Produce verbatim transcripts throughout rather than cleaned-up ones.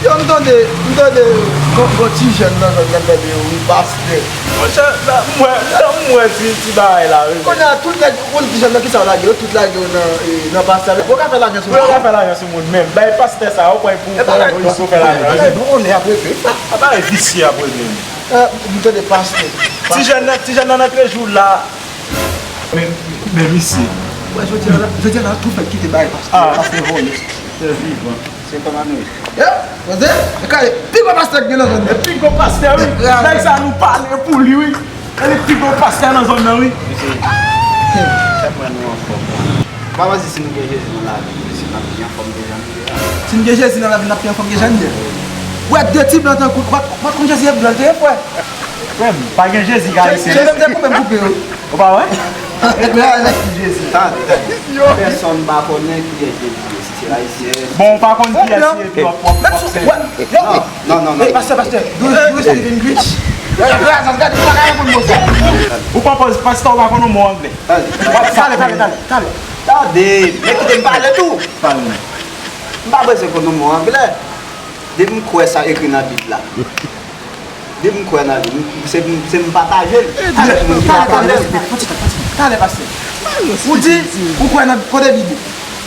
Yo, m tande, m tande gon, gon ti jèn nan zòn nan tande yo, wi, pastè. Monchè, sa, m wè, sa, m wè ti, ti bagay la, wi. Kounye a, tout nèg, ou konn ti jèn nan, kisa yo lage yo? Tout lage yo nan, e, nan pastè. Ou ka fè lajan sou moun. Ou ka fè lajan sou moun, men bay pastè sa, ou pran pou, e, pou, bagay pou, pou fè lajan. Bagay dwòl, apre, se sa. A, bagay visye apre, men. E, m tande pastè. Ti jèn nan, ti jèn nan antre jou la. Men, men misye. Wè, jodi a la, jodi a la, tou fèk kite bagay pastè. Ah. Pastè vòlè. Se vivan. Se kòman nou ye? Yo, koze, e kay, pi gwo pastè k gen nan zòn nan. E pi gwo pastè, wi. Nèg sa nou pale pou li, wi. E li pi gwo pastè nan zòn nan, wi. Mesye, fè m wè nou anfòm. Papa di si nou gen Jezi nan lavi, mesye, n ap pi anfòm ke jan nou ye a. Si n gen Jezi nan lavi, n ap pi anfòm ke jan n ye. Ou wè de ti blan tankou, ou pa, ou pa t konn Jezi e blan l te ye, frè? Frè m, pa gen Jezi k Ayisyen. Jezi te koupe m koupe yo. Ou pa wè? Jezi. Tande, tande. Pèsonn pa konnen kiyès Jezi ye, si se Ayisyen. Bon, ou pa konn kiyès li ye, epi w ap, w ap, w ap fè. Non, non, non, non. Hey, pastè, pastè, do you, do you speak English? Gade, gade, gade, gade, gade, gade, gade. Ou pa pòz, pastè, ou pa konn yon mo anglè. Tande, tande, tande, tande. Tande, men kite m pale tou. Pale non. M pa bezwen konn yon mo anglè. Depi m kwè sa ekri nan Bib la. Depi m kwè nan li, m, se, se m pataje l avèk moun ki pa konnen l. Talè, pastè. Ou di, ou kwè nan kote Bib?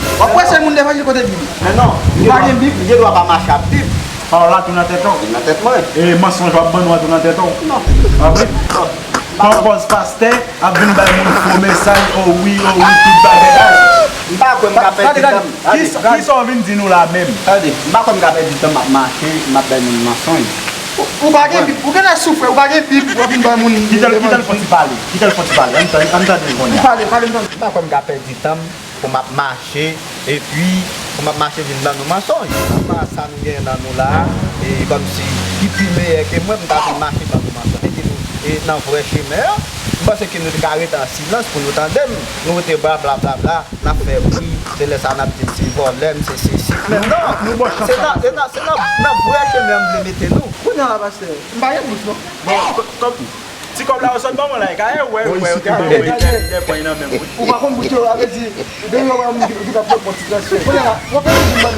W ap preche moun levanjil kote Bib? Men non, ou pa gen Bib? M gen dwa pa mache ak Bib. Pawòl la tou nan tèt ou? Li nan tèt mwen. E mansonj w ap ban nou a tou nan tèt ou? Non. Ah wi? Pran pòz pastè ap vin bay moun fo mesaj, o wi, o wi, tout bagay. M pa kwè m ka pèdi tan m. Kisa, kisa w vin di nou la menm? Tande, m pa kwè m ka pèdi tan m ap mache, m ap bay moun mansonj. Ou, ou pa gen Bib, ou genlè sou frè, ou pa gen Bib, w ap vin bay moun levanjil. Kite l, kite l fon ti pale, kite l fon ti pale, ann tande, ann tande l kounye a. Pale, pale, m tande. M pa kwè m ka pèdi tan m pou m ap mache, epi pou m ap mache vin ban nou mansonj. Apa sa nou genyen nan nou la, e kòmsi ki pi meyè ke mwen, m ta vin mache ban nou mansonj. Mete nou, e, nan vrè chemen an, m panse ke nou te ka rete an silans pou nou tande m. Nou rete bla, bla, bla, bla, n ap fè bri, se lè sa n ap di m se vòlè, m se sesi. Men non, se nan, se nan, se nan, nan vrè chemen an m vle mete nou. Kounye a la, pastè, m pa gen bouch, non. Bon, kò-, kòm ti kòb la yo sot ban mwen la, e ka e wè, wè, yo te ap voye de, de pwen nan men m, wi. Ou pa konn bouch yo, a vle di, depi yo wè yon moun ki, ki t ap fè yon ti transfè. Kounye a la, w ap fè di ban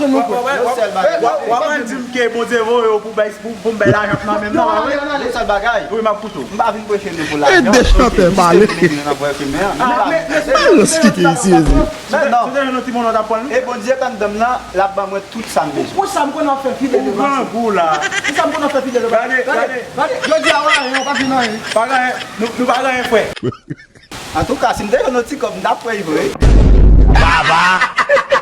nou la. Yo sèl bagay. W ap, w ap, w ap di m ke Bondye voye w pou bay, pou, pou m bay lajan nan men m nan, pa vre? Yon sèl bagay. Wi, m ap koute w. M pa vin preche nou pou lajan. E de chantè pale. Jis ke m mete nou nan vrè chemen an. Ah, men, men, men, men, kite isi, isi. Men non. Si w te jwenn yon ti moun, w t ap pran l, wi. E Bondye tann dan m nan, l ap ban mwen tout sa m bezwen. Pou sa m konn ap fè fidèl yo pase. Ou grangou la. Pou sa m konn ap fè fidèl yo pase. Gade, gade, gade. Jodi a, w anyen, w pa vin anyen. Pa gen anyen. Nou, nou pa gen anyen, frè. Antouka, si m te jwenn yon ti kòb, m t ap pran l vre. Baba!